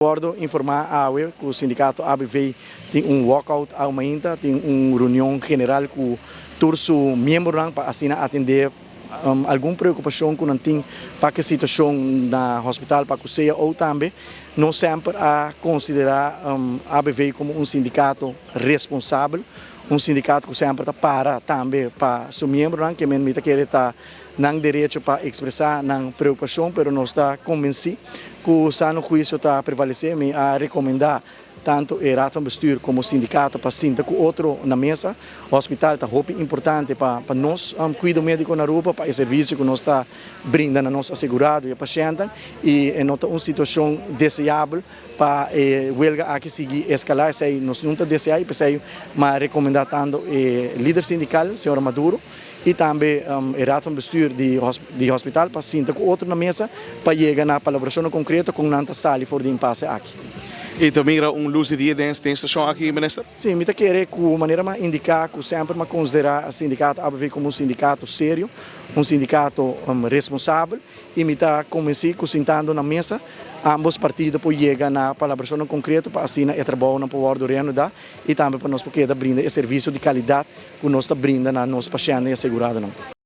Wordo informa awe cu sindicato ABV tin un walkout awe mainta, tin un reunion general cu tur su miembronan pa asina atende algun preocupacion cu nan tin pa cu e situacion na hospital pa cu cao tambe. Nos semper a considera ABV como un sindicato responsabel, un sindicato cu semper ta para tambe pa su miembronan, ke men mi ta kere ta nan derecho pa expresa nan preocupacion, pero nos ta convenci cu sano huicio ta prevalece. Mi a recomenda tanto e Raad van Bestuur como sindicato pa sinta cu otro na mesa. Hospital ta hopi importante pa nos cuido medico na Aruba, pa e servicio cu nos ta brinda na nos asegurado y e pacientenan, y e no ta un situacion deseabel pa e huelga aki sigui escala. Esey nos no ta desea y pesey m'a recomenda tanto e lider sindical, señora Maduro, y tambe e Raad van Bestuur di hospital pa sinta cu otro na mesa pa yega na palabracionnan concreto con nan ta sali for di impasse aki. Y ta mira un luz di dia den e situacion aki, Minister? Si, mi ta kere cu manera m'a indica cu semper m'a considera sindicato ABV como un sindicato serio, un sindicato responsabel, y mi ta convenci cu sintando na mesa ambos partido por yega na palabracionnan concreto pa asina e trabounan por wordo reanuda y tambe pa nos por keda brinda e servicio di calidad cu nos ta brinda na nos paciente y aseguradonan.